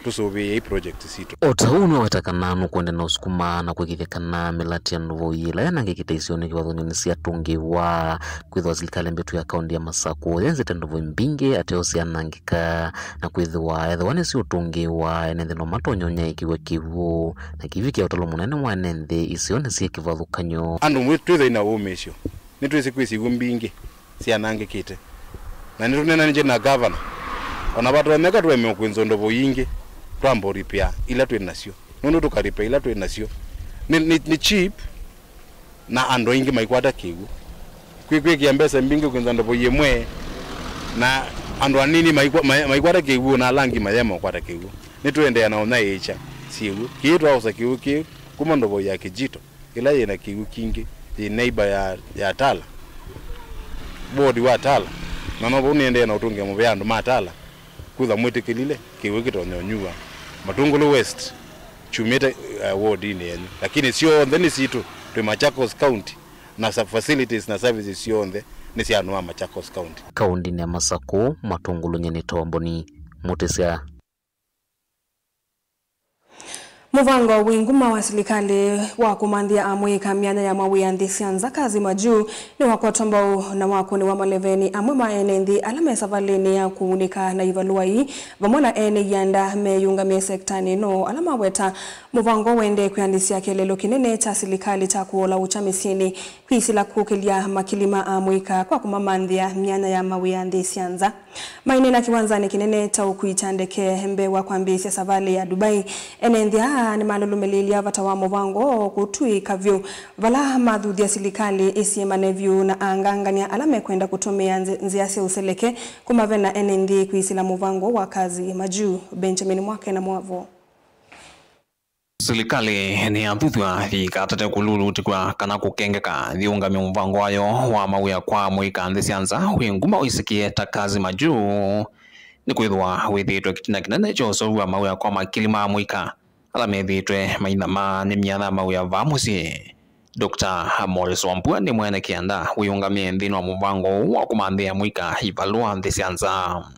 tũsũvĩei project sitũ. O ta ũu nĩwaweta kana nũkũendeea na ũsukuma na kũĩkĩĩthya kana mĩlati ya ndũvũ ĩla yanangĩkĩte isionĩ kĩvathũkany'o nĩsyatũngĩĩwa, kwĩthĩwa silikalĩ mbĩtu ya kaunti ya Masakũ yenzĩte ndũvũ mbingĩ ateo syanangĩka, na kwĩthĩwa ethĩwa nĩsiũtũngĩĩwa, ene nthĩ no matonya ũnyaĩĩkĩw'a kĩw'ũ, na kĩvikĩa ũtalo mũnene wa ene nthĩ isionĩ syĩ kĩvathũkany'o. Andũ mwĩ twĩthei na ũũmĩĩsyo, nĩtwĩsĩ kwĩ syĩw'ũ mbingĩ syanangĩkĩte. Na nĩtũneenanĩtye na gavana. O na vatonyeka tũemewe kwĩnzwa ndovo ingĩ, twamba ũripĩa ila twĩ nasyo. Nũndũ tũkaripĩa ila twĩ nasyo, nĩ, nĩ, nĩ cheap, na andũ aingĩ maikwata kĩw'ũ. Kwĩ kwĩkĩa mbesa mbingĩ kwĩnza ndovo ĩmwe, na andũ anini maikwa-, mai-, maikwata kĩw'ũ, na ala angĩ mayema ũkwata kĩw'ũ. Nĩtũendeea na ũnyaĩĩkya syĩw'ũ. Kĩĩ twaosa kĩw'ũ kĩĩ kuma ndovo ya Kijito. Ĩla yĩ na kĩw'ũ kingĩ, yĩ neighbor ya, ya Tala, ward wa Tala, na no vau nĩendee na ũtũngĩa mũvea andũ ma Tala, kwĩthwa mwĩtĩkĩlile kĩw'ũ kĩtonya ũnyuwa Matũngũlũ West kyumĩte, eh, ward-inĩ yenyu, lakini syonthe nĩ sitũ, twĩ Machakos County, na sa-, facilities na services syonthe nĩ sya andũ ma Machakos County. Kaũndĩnĩ ya Masakũ, Matũngũlũ, nyie nĩ Tomboni Mũtĩsya. Mũvango wĩ nguma wa silikalĩ wa kũmanthĩa amũika myanya ya mawĩa nthĩ sya nza, Kazi Majuu, nĩwakwatwa mbau na wakũnĩwa maleveni amwe ma ene nthĩ ala me savalĩnĩ ya kũunĩka na ivalũa ii, vamwe na ene ianda meyũngamĩe sektanĩ ĩno, ala maweta mũvango ũendee kwĩanĩsya kĩeleelo kĩnene kya silikalĩ kya kũola ũkya mĩsyĩnĩ, kwĩsĩla kũkĩlya makili ma amũika kwa kũmamanthĩa myanya ya mawĩa nthĩ sya nza. Maineena kĩwanzanĩ kĩnene kya ũkui kya ndeke mbee wa kwambĩĩsya savalĩ ya Dubai, ene nthĩ aa nĩmalũlũmĩlĩĩlya vata wa mũvango ũũ kũtw'ĩĩka vyũ, vala mathuthya silikalĩ ĩsyĩmane vyũ na angangany'a ala mekwenda kũtũmĩa nzĩ-, nzĩa sya ũseleke kũmavena ene nthĩ kwĩsĩla mũvango wa Kazi Majuu. Benjamin Mwake na Mwavo. Silikalĩ nĩyathuthw'a yĩikatate kũlulutĩkw'a kana kũkengeka yĩũngamye mũvango wayo wa mawĩa kwa amũika nthĩ sya nza wĩ nguma ũisikie ta Kazi Majuu, nĩkwĩthĩwa wĩthĩĩtwe kĩtina kĩnene kya ũseũvi wa mawĩa kwa makili ma amũika ala methĩĩtwe mainyamaa nĩ myanya ya mawĩa vaa mũsyĩ. Doctor Morris Wambua nĩ mwene kĩanda wĩũngamĩe nthĩnĩ wa mũvango ũũ wa kũmanthĩa amũika ivalũa nthĩ sya nza.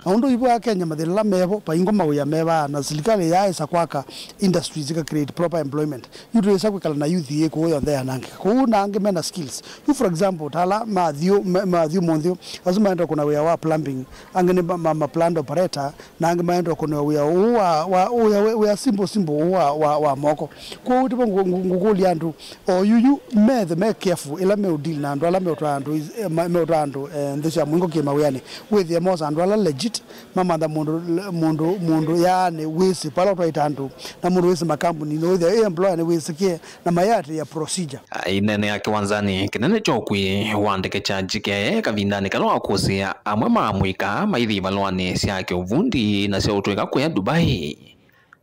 Na ũndũ ivo ya Kenya, mathĩna ala mevo, vaingwa mawĩa mevaa, na silikalĩ yaaĩsa kwaka industries ika create proper employment. Yu tũyĩsa kwĩkala na youth yĩ kũũ yonthe yanangĩka. Kũu na angĩ mena skills. Yu, for example, ta ala mathiũ, me-, mathiũ mũnthĩ, asu maenda kũna wĩa wa plumbing, angĩ nĩ ma, ma, ma plant operator, na angĩ maenda kũna wĩa ũũ wa, wa, wĩa, wĩa, wĩa simple, simple ũũ wa, wa, wa moko. Kwoou tivo ngũ-, ngũ-, ngũkũlya andũ, o yuyu methe me careful ĩla meũdeal na andũ ala meũtwaa andũ is-, eh, ma-, meũtwaa andũ, eh, nthĩ sya mũingo kĩmawĩanĩ. Wĩthĩe mosa andũ ala legit, mamantha mũndũ, mũndũ, mũndũ yaani wĩsĩ vala ũtwaĩte andũ, na mũndũ wĩsĩ makambuni, na wĩthĩa ĩ employer nĩwĩsĩkĩe, na mayĩatĩĩa procedure. Aineenea kĩwanzanĩ kĩnene kya ũkui wa ndeke kya J K I A kavindanĩ kala wa kũsĩĩa amwe ma amũika maithi ivalũanĩ sya kĩũvundi na sya ũtũĩka kũya Dubai,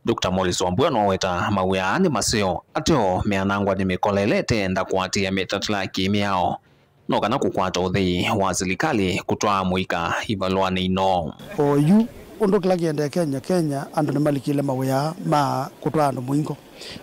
Doctor Morris Wambua noweta mawĩa aa nĩ maseo ateo meanangwa nĩ mĩkola ĩla ĩteenda kũatĩĩa mĩtatĩla ya kĩmĩao, no kana kũkwata ũthei wa silikalĩ kũtwaa amũika ivalũanĩ ino. O yu, ũndũ kĩla kĩendee Kenya, Kenya andũ nĩmalikĩle mawĩa ma kũtwaa andũ mũingo.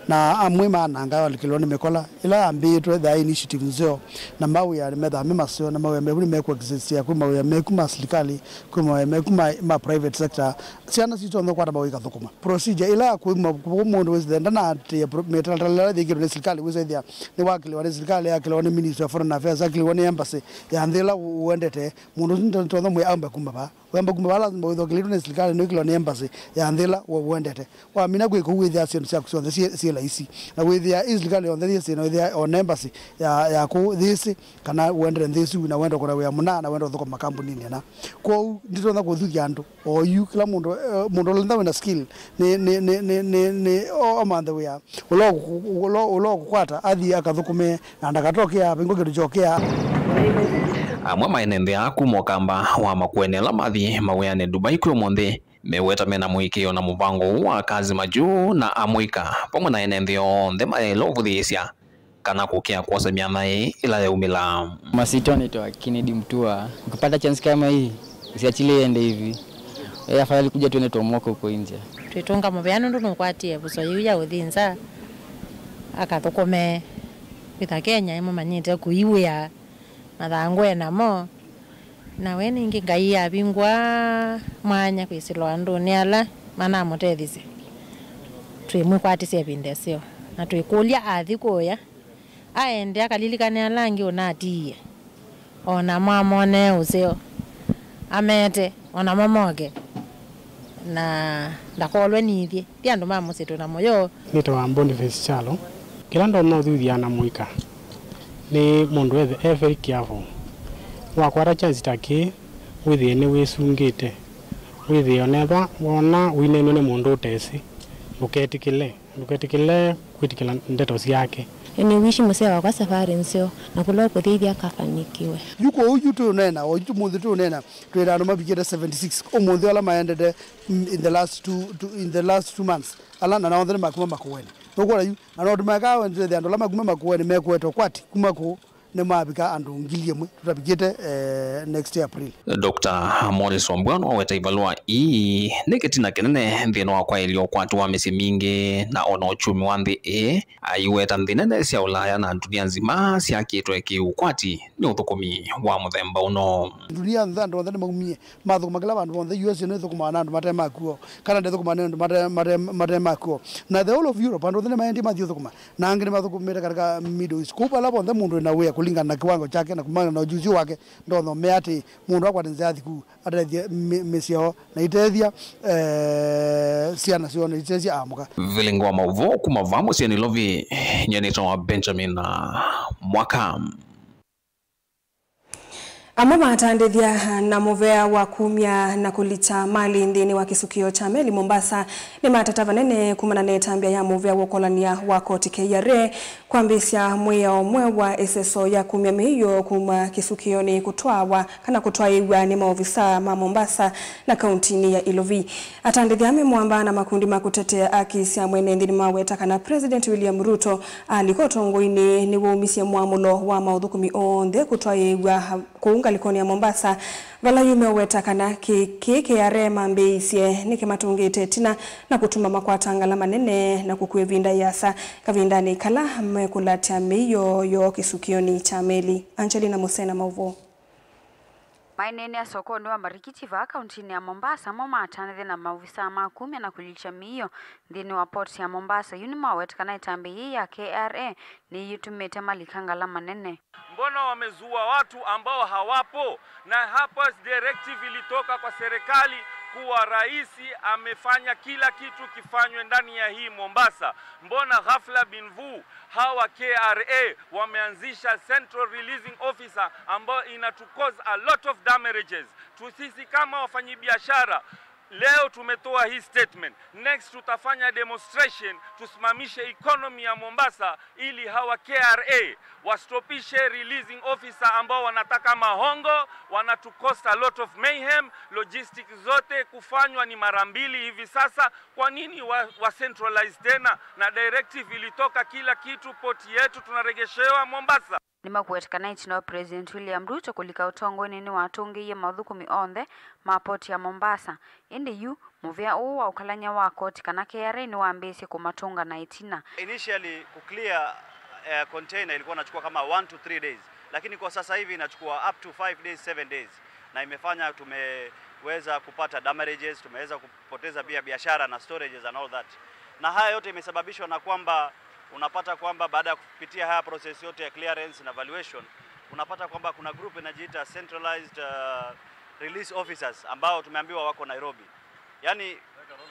Na amwe mananga walikĩlwa nĩ mĩkola. Ĩla yambĩĩtwe, there are initiative nzeo, na mawĩa nĩmethaa me maseo, na mawĩa meku nĩmekũexistia, kwĩ mawĩa meku ma silikalĩ, kwĩ mawĩa meku ma, ma private sector. Syana sitũ syonthe kwata mawĩa ikathũkũma. Procedure ĩla ya kũima kũu mũndũ wĩsĩ ndanatĩĩa pro-, mĩtalatala ĩla yĩkĩtwe nĩ silikalĩ, wĩsĩ ĩthĩa nĩwakĩlĩwa nĩ silikalĩ, yakĩlĩwa nĩ Ministry of Foreign Affairs, yakĩlĩwa nĩ embassy ya nthĩ ĩla ũ-, ũendete. Mũndũ ũsu ndonya mwĩa aumbe kuma vaa. Wemba kuma vaa lazima wĩthokĩlĩtwe nĩ silikalĩ, nĩwĩkĩlwa nĩ embassy ya nthĩ ĩla we ũendete. Wamina kwĩka ũu, wĩthĩa syĩndũ syaku syonthe syĩ, syĩ laisi. Na wĩthĩa ĩ silikalĩ yonthe yĩsĩ, na wĩthĩa ona embassy ya, ya kũu yĩsĩ, kana ũendete nthĩ ĩsu, na wenda kũna wĩa mũna, na wenda ũthũkũma makambuninĩ ana. Kwoou, nditonya kũthuthya andũ. O yu, kĩla mũndũ, eh, mũndũ ũla wĩna skill, nĩ, nĩ, nĩ, nĩ, nĩ, nĩ, o-, amanthe wĩa. Ũla ũkũ-, ũla, ũla ũkũkwata, athi akathũkũme, na ndakatokea, vingwa kĩndũ kyokea. Amwe ma ene nthĩ aa kuma Ũkamba wa Makueni ala mathi mawĩanĩ Dubai kwĩ ũmũnthĩ, meweta mena mũĩkĩĩo na mũvango ũũ wa Kazi Majuu na amũika, vamwe na ene nthĩ onthe mayaĩle ũvũthĩĩsya kana kũkĩa kwosa myanya ĩĩ ĩla yaumĩla. Masitwa naitwa Kennedy Mutua. Ukipata chance kama hii, usiachilie iende hivi. Eh, afadhali kuja tuende tuomoke huko nje. Twĩtũnga mũvea nũndũ nũkwatie vũso yĩu ya ũthi nza, akathũkũme kwĩtha Kenya ĩmũmanyĩte kũiwĩa mathangũ e namo. Na we ningĩ Ngai avingũa mwanya kwĩsĩla andũnĩ ala manamũtethisye. Twĩmwĩkwatĩsya ĩvinda ĩseo, na twĩkũlya athi kũya, aende akalilikane ala angĩ ũnatiie, o namo amonee ũseo, amete, o namo moke, na ndakolwe nĩ ithyĩ. Ti andũ ma mũsyĩ twĩ na mũyo. Nĩtawa Boniface Kyalo. Kĩla ndonya ũthuthya na mũika nĩ mũndũ ethe e very careful. Wakwata chance ta kĩĩ, wĩthĩe nĩwĩsungĩte. Wĩthĩe onethwa wona ũineenw'a nĩ mũndũ ũtesĩ, ndũketĩkĩle, ndũketĩkĩle kwĩtĩkĩla ndeto syake. Nĩ wishi mũsee wakwa safari nzeo, na kũla ũkũthi akafanikiwe. Yu kũu yu tũũneena, o yu tũmũnthĩ tũũneena, twĩ na andũ mavikĩte seventy six ũmũnthĩ ala maendete, mm, in the last two, two, in the last two months. Ala na onthe nĩmakuma Makueni. Nũkwona yu, na no tũmaekaa wendete andũ ala makuma Makueni mekuete ũkwati kuma kũu nĩmavika andũ ngili ĩmwe tũtavikĩte, eh, next year April. Doctor Morris Wambua noweta ivalũa ii nĩ kĩtina kĩnene nthĩnĩ wa kwaĩlya ũkwati wa mĩsyĩ mingĩ na ona ũkyumi wa nthĩ ĩĩ, aiweta nthĩ nene sya Ũlaya na ndunia nzima syakĩtwe kĩũkwati nĩ ũthũkũmi wa mũthemba ũno. Ndunia nthĩ andũ onthe nĩmaumie mathũkũma kĩla vandũ vonthe. U S ĩno ĩthũkũmawa na andũ mate makuo, Canada ĩthũkũmawa nĩ andũ mate, mate, mate makuo, na the whole of Europe andũ onthe nĩmaendie mathi ũthũkũma, na angĩ nĩmathũkũmĩte katika Middle East. Kũu vala vonthe mũndũ wĩna wĩa kũlingana na kĩwango kyake na kũlingana na ũjuzi wake, ndonya ũmea atĩ mũndũ akwate nzĩa athi kũu atethye mĩ-, mĩsyao na itethya, eh, syana syoo na itethya amũka. Vilingi wa maũvoo kuma vaa mũsyĩ Nairobi, nyie nĩtawa Benjamin, ah, Mwaka. Amwe matandĩthya na mũvea wa kumya na kũlikya mali nthĩnĩ wa kĩsukĩo kya meli Mombasa nĩmatata vanene kumana na ĩtambya ya mũvea wa ũkolany'a wa koti K R A kwambĩĩsya mwĩao mweũ wa ĩseso ya kumya mĩio kuma kĩsukĩonĩ kũtwawa kana kũtwaĩĩw'a nĩ maovisaa ma Mombasa na kauntinĩ ya Ilovi. Atandĩthya me mwamba na makundi ma kũtetea aki sya mwene nthĩ nĩmaweta kana President William Ruto alika ũtongoinĩ nĩwaumisye mwamũlo wa maũthũkũmi onthe kũtwaĩĩw'a kũu ngalĩkonĩ ya Mombasa, vala yu meũweta kana kĩ, kĩĩ K R A mambĩĩisye nĩkĩmatũngĩte ĩtina na kũtuma makwata ngalama nene na kũkw'a ĩvinda ĩasa kavindanĩ kala mekũlatya mĩio yoo kĩsukĩonĩ kya meli. Angelina Musena maũvoo. Maineenea sokonĩ wa Marikiti vaa kauntinĩ ya Mombasa, mo matanĩthya na maovisaa ma kumya na kũlikya mĩio nthĩnĩ wa port ya Mombasa. Yu nĩmaweta kana ĩtambya yĩĩ ya K R A nĩyĩtumĩte malika ngalama nene. Mbona wamezua watu ambao hawapo? Na hapa directive ilitoka kwa serikali kuwa rais amefanya kila kitu kifanywe ndani ya hii Mombasa. Mbona ghafla bin vu hawa K R A wameanzisha Central Releasing Officer ambayo inatu cause a lot of damages to sisi kama wafanyibiashara? Leo tumetoa hii statement. Next tutafanya demonstration, tusimamishe economy ya Mombasa ili hawa K R A wastopishe releasing officer ambao wanataka mahongo, wanatu cause a lot of mayhem, logistics zote kufanywa ni mara mbili hivi sasa. Kwa nini wa, wa centralize tena? Na directive ilitoka kila kitu, port yetu tunaregeshewa Mombasa. Nĩmakuweta kana ĩtina wa President William Ruto kũlika ũtongoinĩ nĩwatũngĩie maũthũkũmi onthe ma port ya Mombasa. Ĩndĩ yu, mũvea ũũ wa ũkalany'a wa koti kana K R A nĩwambĩĩsye kũmatũnga na ĩtina. Initially, kuclear, eh, container ilikuwa inachukua kama one to three days, lakini kwa sasa hivi inachukua up to five days, seven days, na imefanya tumeweza kupata damages, tumeweza kupoteza pia biashara na storages and all that. Na haya yote imesababishwa na kwamba unapata kwamba baada ya kupitia haya process yote ya clearance na valuation, unapata kwamba kuna group inajiita centralized, uh, release officers ambao tumeambiwa wako Nairobi. Yaani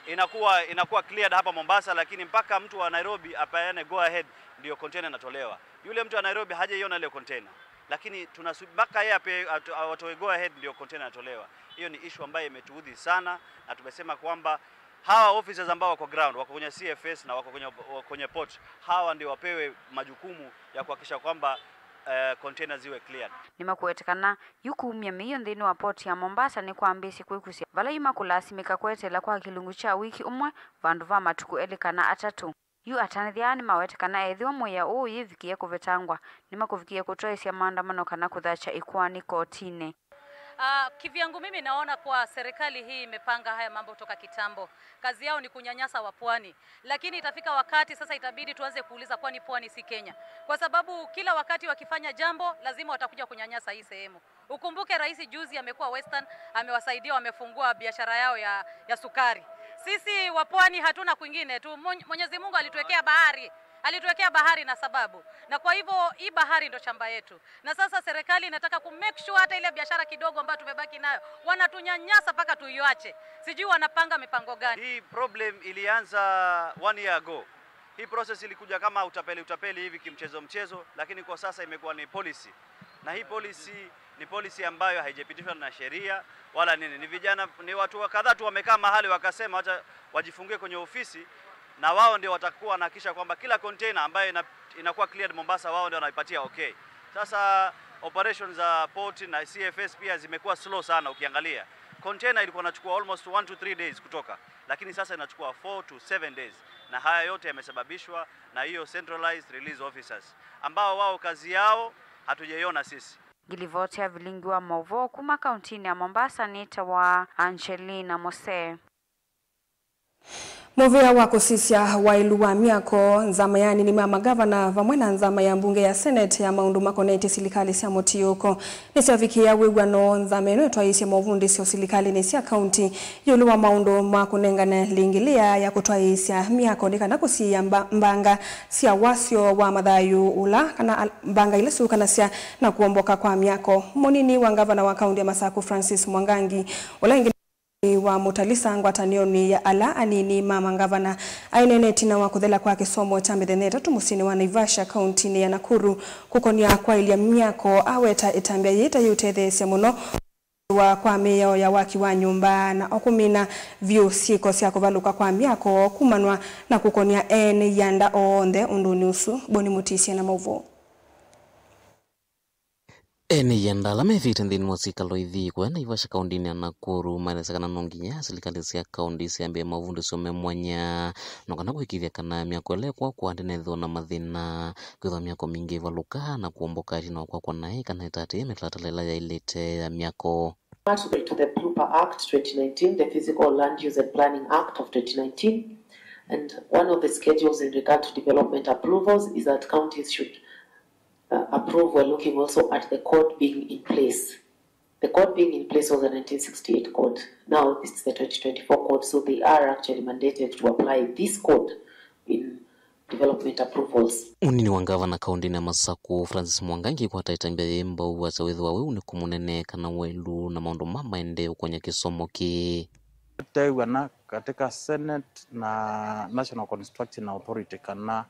inakuwa, inakuwa cleared hapa Mombasa, lakini mpaka mtu wa Nairobi apeane go ahead ndio container inatolewa. Yule mtu wa Nairobi hajaiona ile container. Lakini tunasu-, mpaka yeye ape-, atu-, atoe go ahead ndio container inatolewa. Hiyo ni issue ambayo imetuudhi sana, na tumesema kwamba hawa officers ambao wako ground, wako kwenye C F S na wako kwenye, wako kwenye port, hawa ndio wapewe majukumu ya kuhakikisha kwamba, eh, container ziwe cleared. Nĩmakuweta kana yu kumya mĩio nthĩnĩ wa port ya Mombasa nĩkwambĩĩsye kwĩkusya vala yu makũlasimĩka kweteela kwa kĩlungu kya wiki ũmwe vandũ va matukũ elĩ kana atatũ. Yu atanĩthya aa nĩmawete kana ethĩwa mwĩao ũũ ũyĩvikĩe kũvetangwa, nĩmakũvikĩe kũtwaĩsya maandamano kana kũthakya ĩkoani kotinĩ. Ah, kivyangu mimi naona kuwa serikali hii imepanga haya mambo toka kitambo. Kazi yao ni kunyanyasa wapwani. Lakini itafika wakati sasa itabidi tuanze kuuliza, kwani pwani si Kenya? Kwa sababu kila wakati wakifanya jambo, lazima watakuja kunyanyasa hii sehemu. Ukumbuke rais juzi amekuwa Western, amewasaidia, wamefungua biashara yao ya, ya sukari. Sisi wa pwani hatuna kwingine tu. Mwen-, Mwenyezi Mungu alituwekea bahari, alituwekea bahari na sababu. Na kwa hivyo hii bahari ndo shamba yetu. Na sasa serikali inataka ku make sure hata ile biashara kidogo ambayo tumebaki nayo, wanatunyanyasa mpaka tuiache. Sijui wanapanga mipango gani. Hii problem ilianza one year ago. Hii process ilikuja kama utapeli, utapeli hivi kimchezo mchezo, lakini kwa sasa imekuwa ni policy. Na hii policy ni policy ambayo haijapitishwa na sheria wala nini. Ni vijana, ni watu wa kadhaa tu wamekaa mahali wakasema wacha wajifungie kwenye ofisi, na wao ndio watakuwa wanahakikisha kwamba kila container ambayo ina-, inakuwa cleared Mombasa, wao ndio wanaipatia okay. Sasa operations za port na C F S pia zimekuwa slow sana ukiangalia. Container ilikuwa inachukua almost one to three days kutoka, lakini sasa inachukua four to seven days. Na haya yote yamesababishwa na hiyo centralized release officers, ambao wao kazi yao hatujaiona sisi. Ngilivoti ya vilingi wa mauvoo kuma kauntinĩ ya Mombasa nĩtawa Angelina Mose. Mũvĩa wa kũsisya waĩlu wa myako, nzama ya anini ma magavana, vamwe na nzama ya mbunge ya Senate ya maũndũ makonetye silikalĩ sya mũtiũko, nĩsyavikĩĩa wĩw'ano. Nzama ĩno ĩtwaĩĩsye movundĩsyo silikalĩnĩ sya kaunti ĩũlũ wa maũndũ ma kũnengane lĩngĩlĩa ya kũtwaĩĩsya myako nĩ kana kũsiĩĩa mba-, mbanga sya wasyo wa mathayũ ũla, kana al-, mbanga ila syũkanasya na kũomboka kwa myako. Mũnini wa ngavana wa kaunti ya Masaku, Francis Mwangangi, ũla ĩngĩ Wa Mutalisa ngwatanĩonĩ ya ala anini ma mangavana aineene ĩtina wa kũthela kwa kĩsomo kya mĩthenya ĩtatũ mũsyĩnĩ wa Naivasha, kauntinĩ ya Nakuru, kũkonia kwaĩlya myako. Aweta ĩtambya yĩĩ ta yĩũtetheesya mũno wa kwa mĩao ya waki wa nyũmba na o kũmina vyũ syĩko sya kũvalũka kwa myako kumanwa na kũkonia ene ianda onthe ũndũnĩ ũsu. Boni Mũtisye na maũvoo. Ene ianda ala methĩĩte nthĩnĩ wa syĩkalo ithi kũya Naivasha kauntinĩ ya Nakuru maelesya kana no nginya silikalĩ sya kaunti syambĩe mavundĩsyo me mwanya no kana kũĩkĩĩthya kana myako ĩla ĩkwakwa ndĩnethĩwa na mathĩna, kwĩthwa myako mingĩ ĩvalũka na kũomboka ĩtina wa kwakwa naĩ kana ĩtatĩĩe mĩtalatala ĩla yaĩlĩte ya myako. Part to the PLUPA Act twenty nineteen, the Physical Land Use and Planning Act of twenty nineteen, and one of the schedules in regard to development approvals is that counties should uh, approve, we're looking also at the code being in place. The code being in place was the nineteen sixty-eight code. Now it's the twenty twenty-four code, so they are actually mandated to apply this code in development approvals. Mũnini wa ngavana kauntinĩ ya Masaku, Francis Mwangangi, kwata ĩtambya yĩĩ mbau, asya wĩthĩwa wĩu nĩ kũmũnene kana waĩlu na maũndũ ma maendee ũkonya kĩsomo kĩĩ. Tew'ana katika Senate na National Construction Authority kana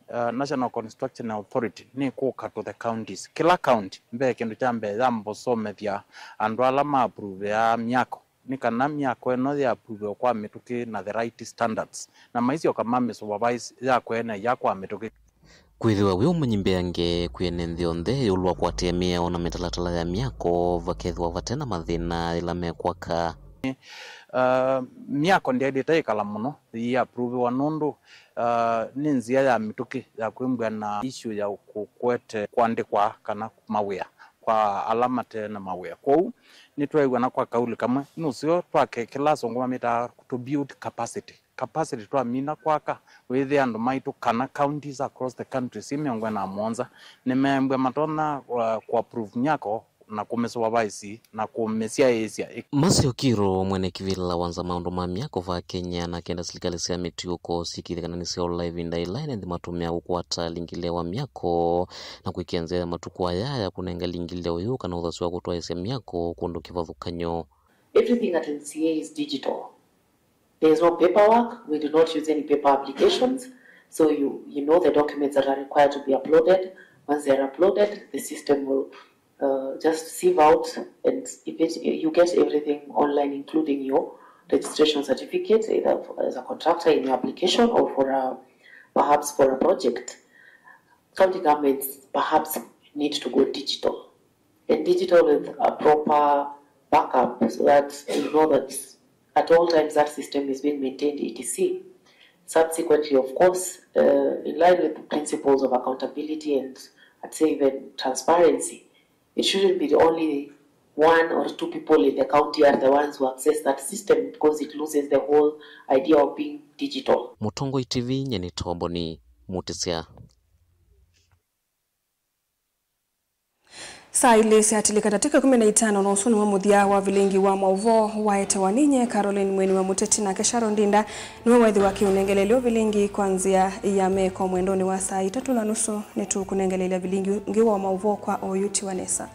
uh, National Construction Authority nĩ kũka to the counties. Kĩla county, mbee kĩndũ kya mbee yambosomethya andũ ala ma approve ya myako, nĩ kana myako ĩno ya approve kwa mĩtũkĩ na the right standards, na maisyoka ma mĩsupervise ya kwene ya kwa mĩtũkĩ. Kwĩthĩwa wĩ ũmanyi mbeange kwĩ ene nthĩ yonthe ĩũlũ wa kũatĩĩa mĩao na mĩtalatala ya myako, vakethĩwa vate na mathĩna yĩla mekwaka. Uh, myako ndyaĩlĩte ĩkala mũno yĩaproviwa nũndũ uh, nĩ nzĩa ya mĩtũkĩ ya kwĩmbwa na issue ya kũkwete kũandĩkwa kana mawĩa kwa ala mate na mawĩa. Kwoou nĩtweew'ana kwa kauli kamwe nũseo twake kĩla asũngũ mamĩtaa to build capacity. Capacity twamina kwaka, wĩthĩa andũ maitũ kana counties across the country syĩ mĩongo ĩna na mũonza nĩmeembwa matonya uh, kũapprove myako na kũmĩsupervise na kũmĩsyaĩĩsya. Mercy Okiro, mwene kĩvĩla wa nza maũndũ ma myako va Kenya, na akenda silikalĩ sya mĩtiũko syĩkĩĩthye kana nĩsyaũla ĩvinda yĩla ene nthĩ matũmĩaa kũkwata lingileo wa myako na kwĩkĩa nzĩa ya matukũ aya ya kũnenga lingileo ũyũ kana ũthasyo wa kũtwaĩĩsya myako kũndũ kĩvathũkany'o. Everything at N C A is digital. There is no paperwork. We do not use any paper applications. So you, you know the documents that are required to be uploaded. Once they are uploaded, the system will uh, just sieve out and if it, you get everything online, including your registration certificate, either for, as a contractor in your application or for a, perhaps for a project. County governments perhaps need to go digital. And digital with a proper backup so that you know that at all times that system is being maintained, et cetera. Subsequently, of course, uh, in line with the principles of accountability and I'd say even transparency, it shouldn't be the only one or two people in the county are the ones who access that system because it loses the whole idea of being digital. Mũtongoi T V, nyie nĩ Toboni Mũtĩsya. Saa ilĩ syatilĩka ndatĩka ĩkũmi na itano, na ũsu nĩw'o mũthya wa vilingi wa maũvoo waetewa ninyie Caroline Mweni wa Mũteti, nake Sharon Ndinda nĩwe weethĩwa akĩũnengeleelya vilingi kwa nzĩa ya meko mwendonĩ wa saa itatũ na nusu. Nĩtũkũnengeleelya vilingi ũngĩ wa maũvoo kwa oyu tiwa nesa.